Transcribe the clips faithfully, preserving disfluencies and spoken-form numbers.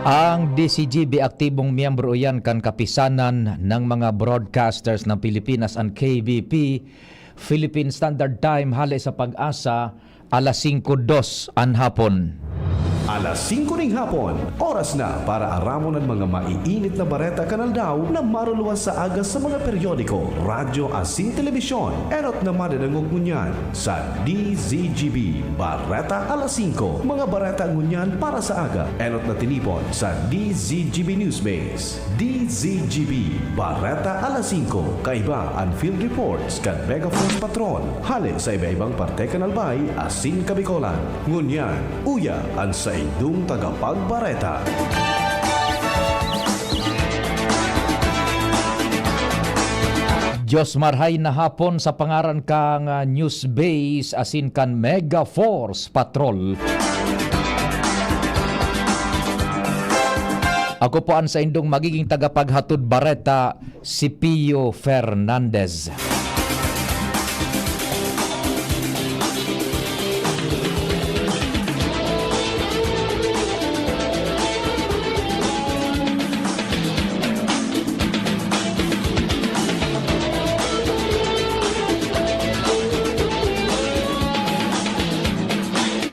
Ang D Z G B aktibong miyembro iyan kan Kapisanan ng mga Broadcasters ng Pilipinas, an K B P, Philippine Standard Time, hale sa PAGASA, alas singko dos an hapon. Alas singko ning hapon, oras na para aramon an mga maiinit na bareta kan aldaw na maruluwas sa aga sa mga periodiko, radyo asin telebisyon. Enot na madadangog ngunyan sa D Z G B Bareta Alas singko. Mga bareta ngunyan para sa aga, enot na tinipon sa D Z G B Newsbase. D Z G B Bareta Alas singko. Kaiba an field reports kan Mega Force Patrol. Hale sa iba-ibang parte kan Albay asin Kabicolan. Ngunyan, uya an saindong tagapagbareta. Diyos marhay na hapon sa pangaran kan, ah, Newsbase asin kan Mega Force Patrol. Ako po an saindong magiging tagapaghatod bareta, si Pio Fernandez.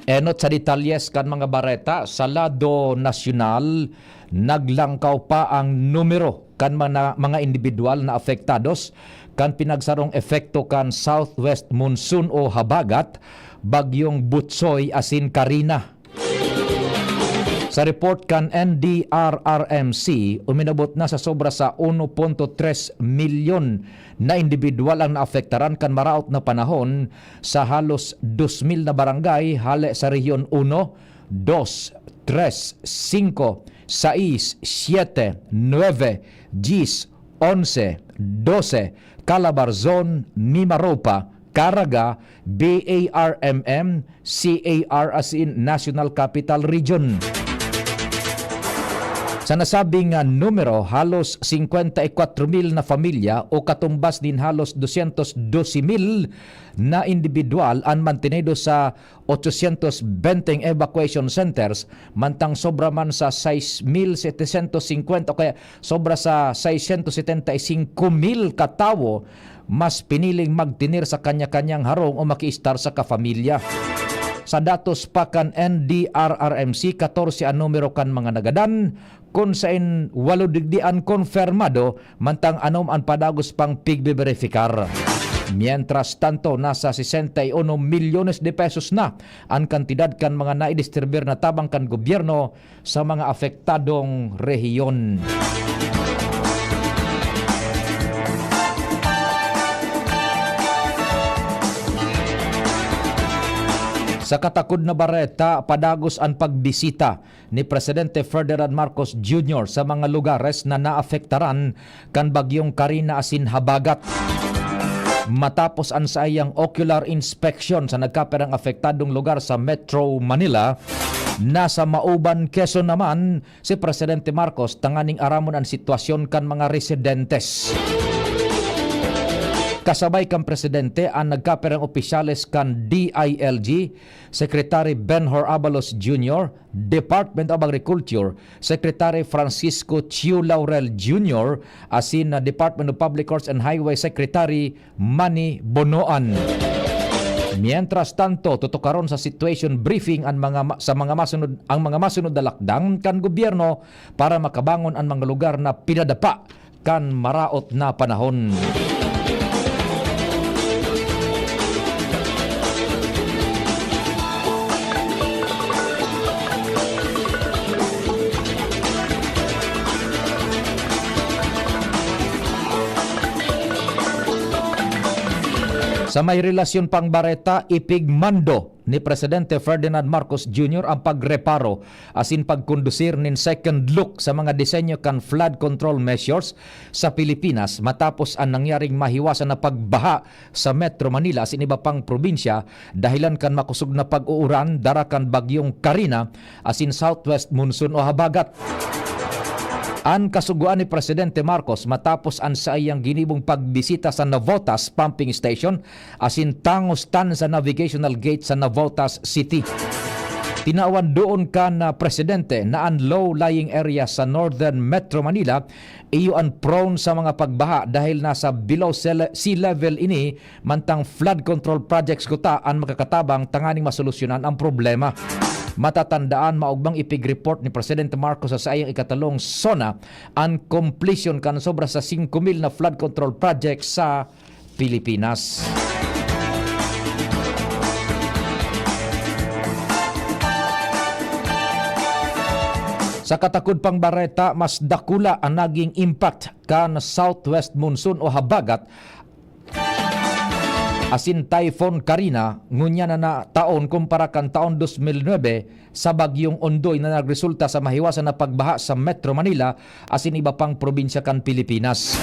Enot sa detalyes kan mga bareta sa lado nasyonal, naglangkaw pa ang numero kan mga, mga indibidwal na afektados kan pinagsarong epekto kan southwest monsoon o habagat, Bagyong Butsoy asin Karina. Sa report kan N D R R M C, uminabot na sa sobra sa uno punto tres milyon na indibidwal ang naapektaran kan maraot na panahon sa halos dos mil na barangay hale sa Rehiyon uno, dos, tres, singko, sais, siyete, nuebe, dyes, onse, dose, Calabarzon, Mimaropa, Caraga, B A R M M, C A R asin National Capital Region. Sa nasabing, ah, numero, halos singkwenta y kwatro mil na pamilya o katumbas nin halos dosyentos dose mil na indibidwal an mantenido sa ochosyentos benteng evacuation centers, mantang sobra man sa sais mil setesyentos singkwenta o kaya sobra sa seiscientos setenta y cinco mil katawo mas piniling magtener sa kanya-kanyang harong o makiistar sa kapamilya. Sa datos pa kan N D R R M C, katorse an numero kan mga nagadan, kun sain walo digdi an konfirmado, mantang anom an padagos pang pigbeberipikar. Mientras tanto, nasa sesenta y uno milyones de pesos na an kantidad kan mga naidistribir na tabang kan gobyerno sa mga apektadong rehiyon. Sa katakod na bareta, padagos an pagbisita ni Presidente Ferdinand Marcos Junior sa mga lugares na naapektaran kan Bagyong Karina asin habagat. Matapos an saiyang ocular inspection sa nagkapirang apektadong lugar sa Metro Manila, nasa Mauban, Quezon naman si Presidente Marcos tanganing aramon an sitwasyon kan mga residentes. Kasabay kan presidente an nagkapirang opisyales kan D I L G, Secretary Benhur Abalos Junior, Department of Agriculture, Secretary Francisco Chiu Laurel Junior, asin na Department of Public Works and Highway Secretary Manny Bonoan. Mientras tanto, tutukaron sa situation briefing ang mga ma-, sa mga masunod, ang mga masunod na lakdang kan gobyerno para makabangon ang mga lugar na pinadapa kan maraot na panahon. Sa may relasyon pang bareta, ipigmando ni Presidente Ferdinand Marcos Junior ang pagreparo asin pagkondusir nin second look sa mga disenyo kan flood control measures sa Pilipinas matapos an nangyaring mahiwasan na pagbaha sa Metro Manila asin iba pang probinsya dahilan kan makosog na pag-uuran dara kan Bagyong Karina asin southwest monsoon o habagat. An kasugoan ni Presidente Marcos matapos an saiyang ginibong pagbisita sa Navotas Pumping Station asin Tangos Tanza Navigational Gate sa Navotas City. Tinawan doon kan, ah, presidente na an low-lying area sa Northern Metro Manila iyo an prone sa mga pagbaha dahil nasa below se-, sea level ini, mantang flood control projects kuta an makakatabang tanganing masolusyonan ang problema. Matatandaan, maugmang ipig-report ni Presidente Marcos sa saiyang ikatalong SONA an completion kan sobra sa singko mil na flood control projects sa Pilipinas. Sa katakod pang bareta, mas dakula an naging impact kan southwest monsoon o habagat asin Typhoon Karina ngunyan na, na taon kumpara kan taon dos mil nuebe sa Bagyong Ondoy na nagresulta sa mahiwasan na pagbaha sa Metro Manila asin iba pang probinsya kan Pilipinas.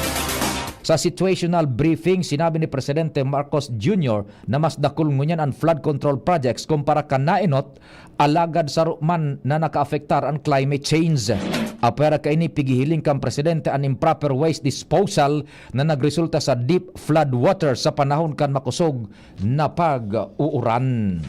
Sa situational briefing, sinabi ni Presidente Marcos Junior na mas dakul ngunyan an flood control projects kumpara kan naenot, alagad saro man na nakaapektar an climate change. Apwera kaini, pighihiling kan presidente an improper waste disposal na nagresulta sa deep flood water sa panahon kan makosog na pag-uuran.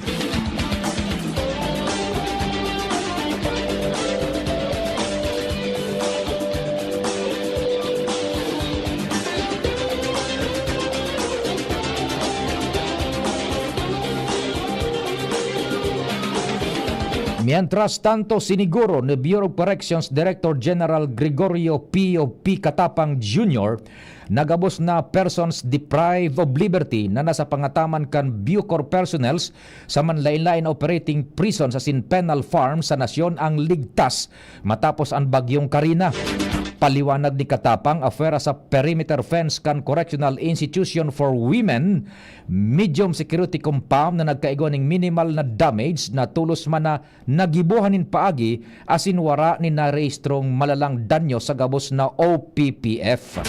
Mientras tanto, siniguro ni Bureau of Corrections Director General Gregorio Pio P. Katapang Junior na gabos na persons deprived of liberty na nasa pangataman kan Bucor personnels sa manlaen-laen na operating prisons asin penal farms sa nasyon ang ligtas matapos an Bagyong Karina. Paliwanag ni Katapang, apwera sa perimeter fence kan Correctional Institution for Women, medium security compound na nagkaigwa nin minimal na damage na tolos man na nagibohan nin paagi asin wara nin narehistrong malalang danyo sa gabos na O P P F.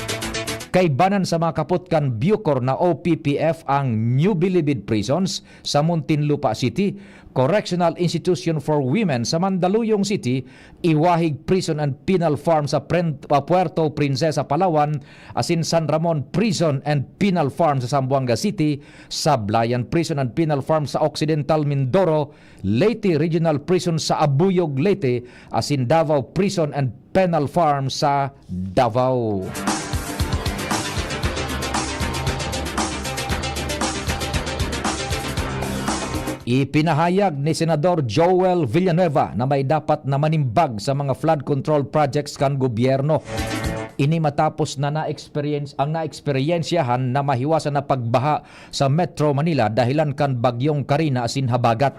Kaibanan sa mga kapot kan Bucor na O P P F ang New Bilibid Prisons sa Muntinlupa City, Correctional Institution for Women sa Mandaluyong City, Iwahig Prison and Penal Farm sa Pren-, ah, Puerto Princesa, Palawan, asin San Ramon Prison and Penal Farm sa Zamboanga City, Sablayan Prison and Penal Farm sa Occidental Mindoro, Leyte Regional Prison sa Abuyog, Leyte, asin Davao Prison and Penal Farm sa Davao. Ipinahayag ni Senador Joel Villanueva na may dapat na manimbag sa mga flood control projects kan gobyerno. Ini matapos na na-experience, ang naeksperyensyahan na mahiwasan na pagbaha sa Metro Manila dahilan kan Bagyong Karina asin habagat.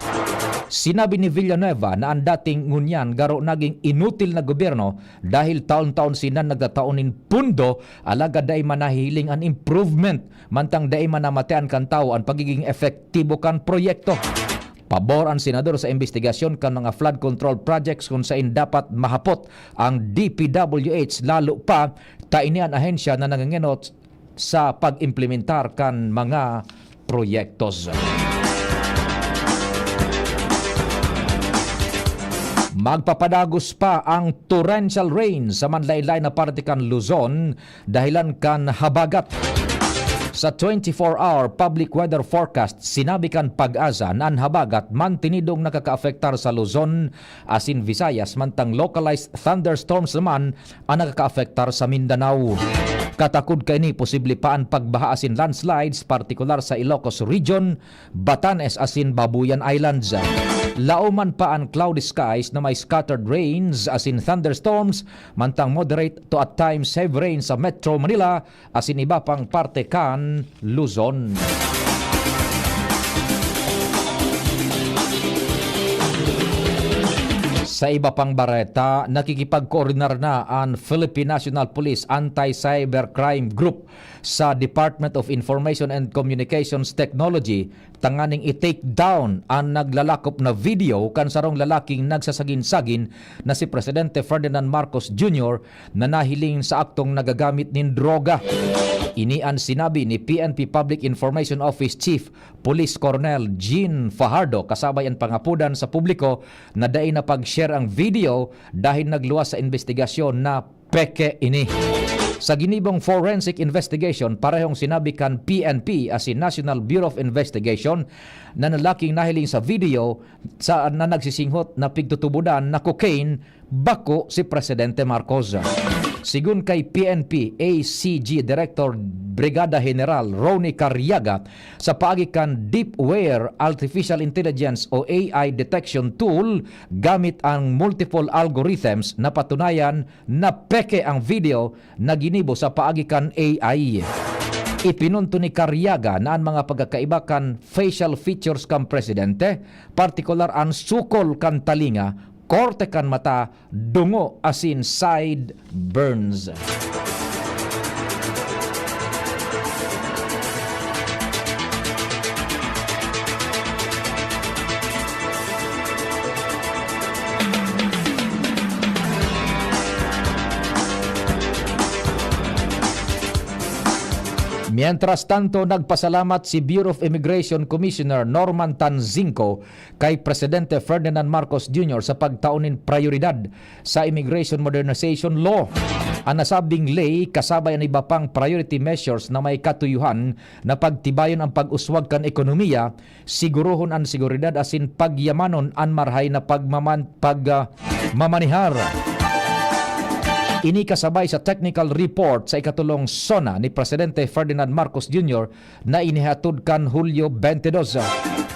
Sinabi ni Villanueva na an dating ngunyan garo naging inutil na gobyerno dahil taon-taon sinda nagtatao nin pundo, alagad dai man nahihiling an improvement, mantang dai man namatian kan tawo an pagiging epektibo kan proyekto. Pabor an senador sa imbestigasyon kan mga flood control projects kun saen dapat mahapot ang D P W H, lalo pa ta ini an ahensya na nangengenot sa pag-implementar kan mga proyektos. Magpapadagos pa ang torrential rain sa manlaen-laen na parte kan Luzon dahilan kan habagat. Sa twenty-four hour public weather forecast, sinabi kan PAGASA na an habagat mantinidong nakakaapektar sa Luzon asin Visayas, mantang localized thunderstorms naman ang nakakaapektar sa Mindanao. Katakod kaini, posible pa an pagbaha asin landslides, partikular sa Ilocos Region, Batanes asin Babuyan Islands. Laoman pa an cloudy skies na may scattered rains asin thunderstorms, mantang moderate to at times heavy rain sa Metro Manila asin iba pang parte kan Luzon. Sa iba pang bareta, nakikipagkoordinar na an Philippine National Police Anti-Cybercrime Group sa Department of Information and Communications Technology tanganing i-take down an naglalakop na video kan sarong lalaking nagsasagin-sagin na si Presidente Ferdinand Marcos Junior na nahiling sa aktong nagagamit nin droga. Ini an sinabi ni P N P Public Information Office Chief Police Colonel Jean Fajardo, kasabay an pangapodan sa publiko na dai na pag-share ang video dahil nagluwas sa imbestigasyon na peke ini. Sa ginibong forensic investigation, parehong sinabi kan P N P asin National Bureau of Investigation na an lalaking nahiling sa video sa, na nagsisinghot na pigtutubodan na cocaine bako si Presidente Marcos. Sigon kay P N P A C G Director Brigada General Ronnie Cariaga, sa paagi kan DeepWare Artificial Intelligence o A I detection tool, gamit ang multiple algorithms, napatunayan na peke ang video na ginibo sa paagi kan A I. Ipinunto ni Cariaga na an mga pagkakaiba kan facial features kan presidente, partikular an sukol kan talinga, korte kan mata, dungo asin sideburns. Mientras tanto, nagpasalamat si Bureau of Immigration Commissioner Norman Tanzinco kay Presidente Ferdinand Marcos Junior sa pagtao nin prayoridad sa Immigration Modernization Law. An nasabing ley kasabay an iba pang priority measures na may katuyohan na pagtibayon ang pag-uswag kan ekonomiya, sigurohon an seguridad asin pagyamanon an marahay na pagmaman-, pag, ah, mamanihar. Ini kasabay sa technical report sa ikatulong SONA ni Presidente Ferdinand Marcos Junior na inihatod kan Hulyo twenty-two.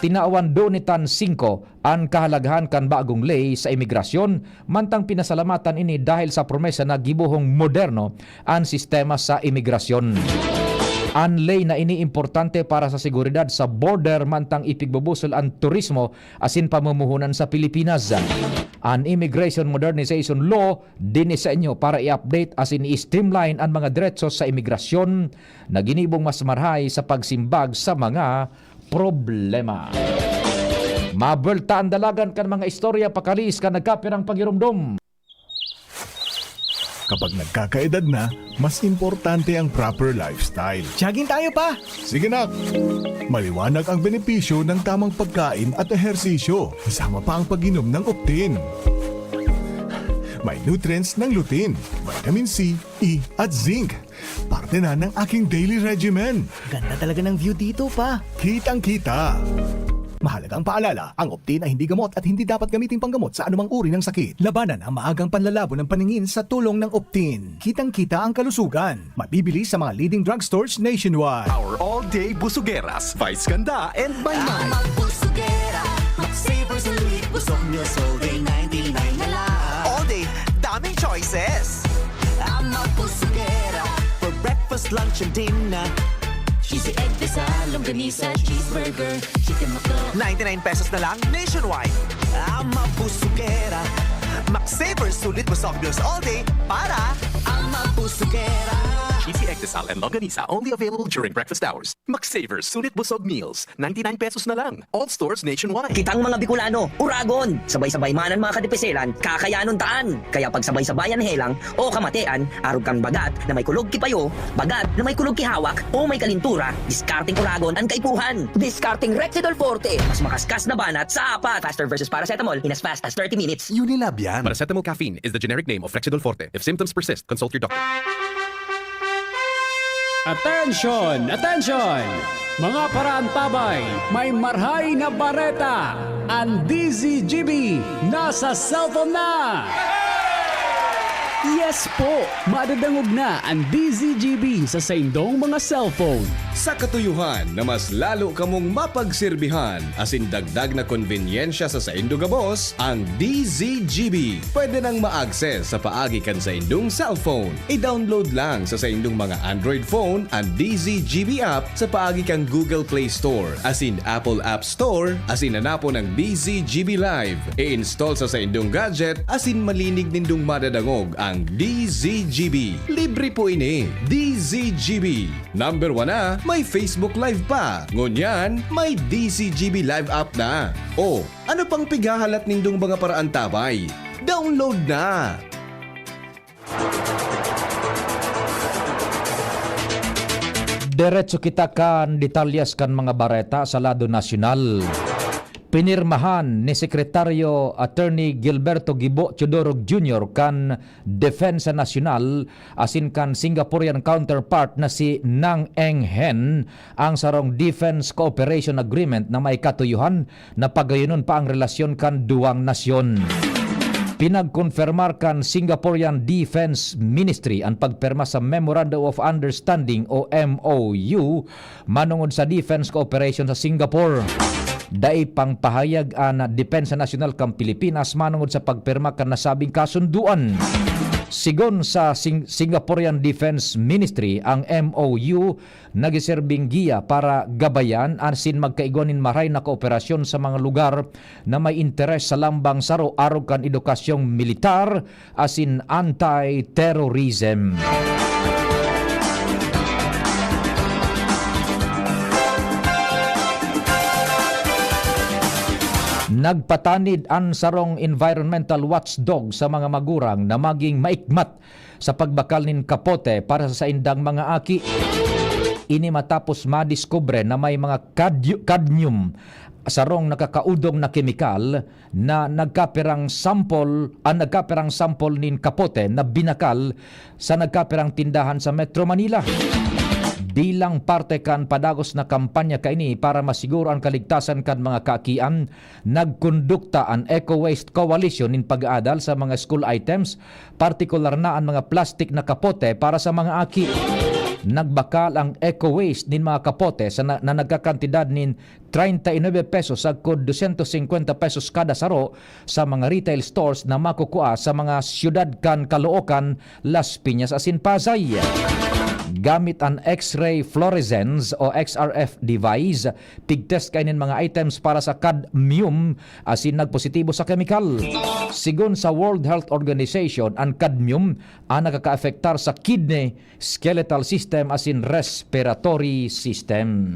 Tinawan doon ni Tan Singco an kahalagahan kan bagong ley sa imigrasyon, mantang pinasalamatan ini dahil sa promesa na gibohong moderno an sistema sa imigrasyon. An ley na ini importante para sa seguridad sa border, mantang ipigbubusol an turismo asin pamumuhunan sa Pilipinas. An Immigration Modernization Law dinisenyo para i-update asin i-streamline an mga deretso sa imigrasyon na ginibong mas marahay sa pagsimbag sa mga problema. Mabuelta an dalagan kan mga istorya pakaliis kan nagkapirang pagiromdom. Kapag nagkakaedad na, mas importante ang proper lifestyle. Jogging tayo, pa! Sige, nak! Maliwanag ang benepisyo ng tamang pagkain at ehersisyo, kasama pa ang pag-inom ng Optin. May nutrients ng lutein, vitamin C, E, at zinc. Parte na ng aking daily regimen. Ganda talaga ng view dito, pa. Kitang-kita. Mahalagang paalala, ang Optin ay hindi gamot at hindi dapat gamiting panggamot sa anumang uri ng sakit. Labanan ang maagang panlalabo ng paningin sa tulong ng Optin. Kitang-kita ang kalusugan. Mabibili sa mga leading drugstores nationwide. Our all-day busugeras, Vice Ganda and Maymay. Ang mga busugera, Max Saver, sulit, busog, meals all day, ninety-nine na lang. All day, daming choices. Ang mga busugera, for breakfast, lunch, and dinner. Cheesy egg, dessert, longganisa, cheeseburger, chicken McDo. Ninety-nine pesos na lang nationwide. Ang mga busugera, Max Saver, sulit, busog, meals all day para ang mga busugera. Cheesy egg, dessert, and longganisa, only available during breakfast hours. Max Saver, sulit, busog, meals, ninety-nine pesos na lang. All stores nationwide. Kitang mga Bicolano, Uragon! Sabay-sabay man an mga kadipiselan, kakayanon taan! Kaya pagsabay-sabayan helang o kamatean, arog kan bagat na may kulog ki payo, bagat na may kulog ki hawak, o may kalintura, diskarteng Uragon an kaipuhan! Diskarteng Rexidol Forte! Mas makaskas na banat sa apat! Faster versus paracetamol in as fast as thirty minutes. Unilab yan. Paracetamol caffeine is the generic name of Rexidol Forte. If symptoms persist, consult your doctor. Attention! Attention! Mga paraantabay, may marhay na bareta! An D Z G B nasa cellphone na! Yes po! Madadangog na an D Z G B sa saindong mga cellphone. Sa katuyohan na mas lalo kamong mapagserbihan asin dagdag na konbenyensya sa saindo gabos, ang D Z G B pwede nang ma-access sa paagi kan saindong cellphone. I-download lang sa saindong mga Android phone an D Z G B app sa paagi kan Google Play Store asin Apple App Store asin hanapon ang D Z G B Live. I-install sa saindong gadget asin malinig nindong madadangog ang D Z G B. Libre po ini. D Z G B. Number one na, may Facebook Live pa. Ngunyan, may D Z G B Live app na. O, ano pang pighahalat nindong mga paraantabay? Download na! Diretso kita kan detalyes kan mga bareta sa lado nasyonal. Pinirmahan ni Sekretaryo Attorney Gilberto Gibo Teodoro Junior kan Depensa Nasyonal asin kan Singaporean counterpart na si Nang Eng Hen ang sarong defense cooperation agreement na may katuyohan na pagayonon pa ang relasyon kan duwang nasyon. Pinagkonfirmar kan Singaporean Defense Ministry an pagpirma sa Memorandum of Understanding o M O U manongod sa defense cooperation sa Singapore. Dai pang pahayag an Depensa Nasyonal kan Pilipinas manongod sa pagpirma kan nasabing kasundoan. Sigon sa Sing-, Singaporean Defense Ministry, ang M O U nagseserbing giya para gabayan asin magkaigwa nin maray na kooperasyon sa mga lugar na may interes sa lambang saro arog kan edukasyong militar asin anti-terrorism. Nagpatanid an sarong environmental watchdog sa mga magurang na maging maikmat sa pagbakal nin kapote para sa saindang mga aki. Ini matapos madiskubre na may mga kadyo-, cadmium, sarong nakakaudong na kemikal na nagkapirang sampol, ang nagkapirang sampol nin kapote na binakal sa nagkapirang tindahan sa Metro Manila. Bilang parte kan padagos na kampanya kaini para masiguro an kaligtasan kan mga kaakian, nagkondukta an Eco Waste Coalition nin pag-aadal sa mga school items, partikular na an mga plastik na kapote para sa mga aki. Nagbakal ang Eco Waste nin mga kapote sa na, na nagkakantidad nin treinta y nueve pesos sagkod doscientos cincuenta pesos kada saro sa mga retail stores na makukua sa mga siyudad kan Caloocan, Las Piñas asin Pasay. Gamit an X-ray fluorescence o X R F device, pigtest kaini nin mga items para sa cadmium asin nagpositibo sa kemikal. Sigon sa World Health Organization, an cadmium an nakakaapektar sa kidney, skeletal system asin respiratory system.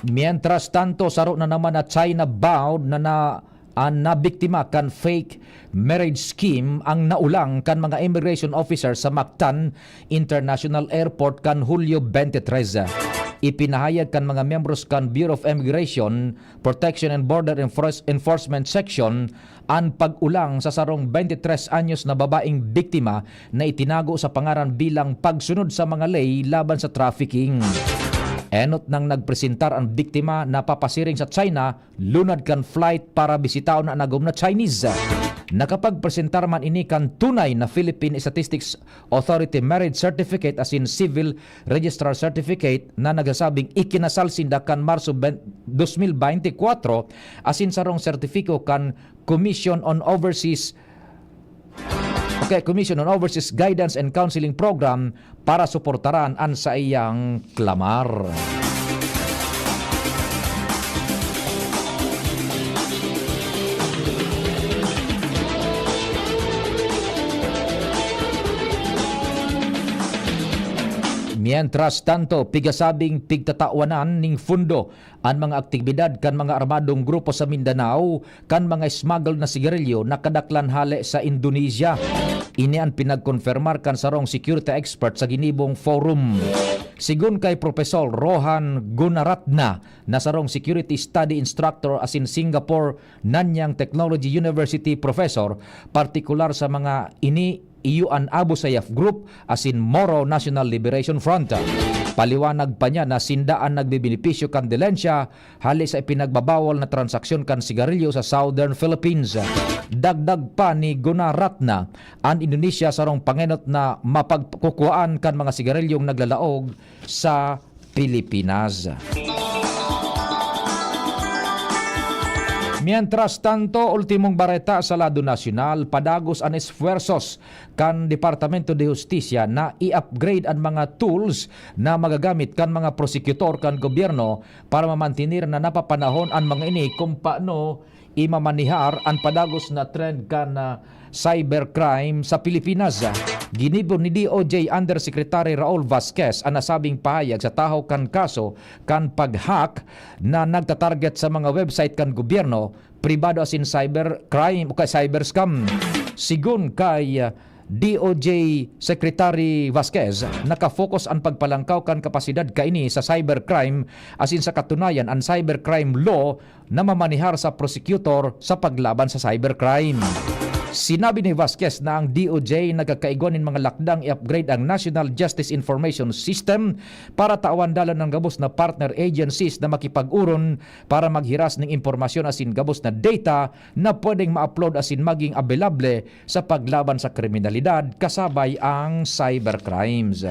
Mientras tanto, saro na naman na China bound na, na an nabiktima kan fake marriage scheme ang naulang kan mga immigration officer sa Mactan International Airport kan Hulyo twenty-three. Ipinahayag kan mga miyembros kan Bureau of Immigration Protection and Border Enforce-, Enforcement Section an pag-ulang sa sarong twenty-three anyos na babaeng biktima na itinago sa pangaran bilang pagsunod sa mga ley laban sa trafficking. Enot nang nagpresentar an biktima na papasiring sa China lunad kan flight para bisitaon an agom na Chinese. Nakapagpresentar man ini kan tunay na Philippine Statistics Authority marriage certificate asin civil registrar certificate na nagsasabing ikinasal sinda kan Marso twenty, dos mil beintikwatro asin sarong sertifiko kan Commission on Overseas, okay, Commission on Overseas Guidance and Counseling Program para suportaran an saiyang klamar. Mientras tanto, pigasabing pigtatawanan ning fundo an mga aktibidad kan mga armadong grupo sa Mindanao kan mga smuggled na sigarilyo na kadaklan hale sa Indonesia. Ini an pinagkonfirmar kan sarong security expert sa ginibong forum. Sigon kay Profesor Rohan Gunaratna, na sarong security study instructor asin Singapore Nanyang Technology University professor, partikular sa mga ini iyo an Abu Sayyaf Group asin Moro National Liberation Front. Paliwanag pa niya na sinda an nagbebenepisyo kan dilensya hale sa ipinagbabawal na transaksyon kan sigarilyo sa Southern Philippines. Dagdag pa ni Gunaratna, an Indonesia sarong pangenot na mapagkukuhaan kan mga sigarilyong naglalaog sa Pilipinas. Mientras tanto, ultimong bareta sa lado nasyonal, padagos an esfuerzos kan Departamento de Justicia na i-upgrade an mga tools na magagamit kan mga prosecutor kan gobyerno para mamantener na napapanahon an mga ini kung paano imamanihar an padagos na trend kan, ah, cybercrime sa Pilipinas. Ginibo ni D O J Undersecretary Raul Vasquez an nasabing pahayag sa tahaw kan kaso kan pag-hack na nagtatarget sa mga website kan gobyerno, pribado asin cybercrime o kay cyber scam. Sigon kay, ah, D O J Secretary Vasquez, nakafocus an pagpalangkaw kan kapasidad kaini sa cybercrime, asin sa katunayan, an cybercrime law na mamanihar sa prosecutor sa paglaban sa cybercrime. Sinabi ni Vasquez na ang D O J nagkakaigwa nin mga lakdang i-upgrade ang National Justice Information System para tawan dalan ang gabos na partner agencies na makipag-uron para maghiras ning impormasyon asin gabos na data na pwedeng ma-upload asin maging available sa paglaban sa kriminalidad kasabay ang cybercrimes.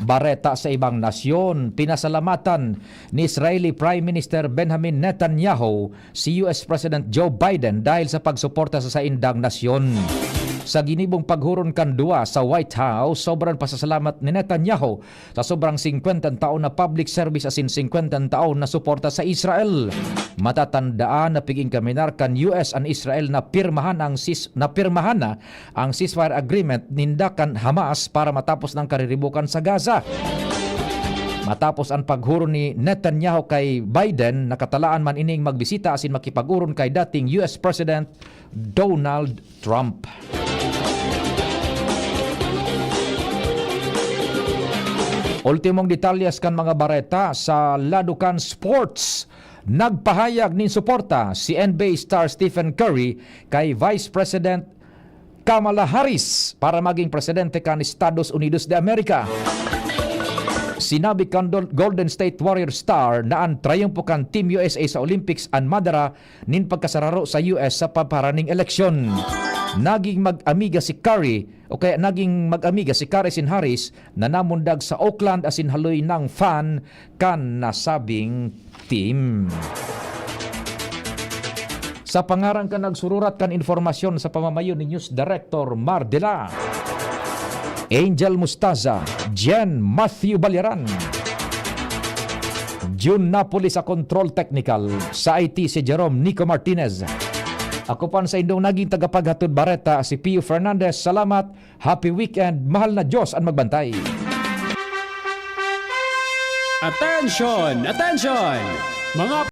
Bareta sa ibang nasyon, pinasalamatan ni Israeli Prime Minister Benjamin Netanyahu si U S President Joe Biden dahil sa pagsuporta sa saindang nasyon. Sa ginibong paghuron kan duwa sa White House, sobrang pasasalamat ni Netanyahu sa sobrang singkwenta taon na public service asin singkwenta taon na suporta sa Israel. Matatandaan na pig-ingkaminar kan U S an Israel na pirmahan ang sis-, na pirmahan na ang ceasefire agreement ninda kan Hamas para matapos ng kariribukan sa Gaza. Matapos ang paghuron ni Netanyahu kay Biden, nakatalaan man ining magbisita asin makipag-uron kay dating U S President Donald Trump. Ultimong detalyes kan mga bareta sa lado kan sports. Nagpahayag nin suporta si N B A star Stephen Curry kay Vice President Kamala Harris para maging presidente kan Estados Unidos de America. Sinabi kan Dol-, Golden State Warrior star na an trayumpo kan Team U S A sa Olympics an madara nin pagkasararo sa U S sa paparaning eleksyon. Naging mag-amiga si Curry, o kaya naging mag-amiga si Curry asin Harris na namundag sa Oakland asin haloy nang fan kan nasabing team. Sa pangaran kan nagsururat kan impormasyon sa pamamayo ni News Director Mar Dela, Angel Mustaza, Jen Matthew Baliran, Jun Napoli sa Control Technical, sa I T si Jerome Nico Martinez. Ako pa an saindong naging tagapaghatod bareta, si Pio Fernandez. Salamat, happy weekend, mahal na Diyos an magbantay. Attention! Attention! Mga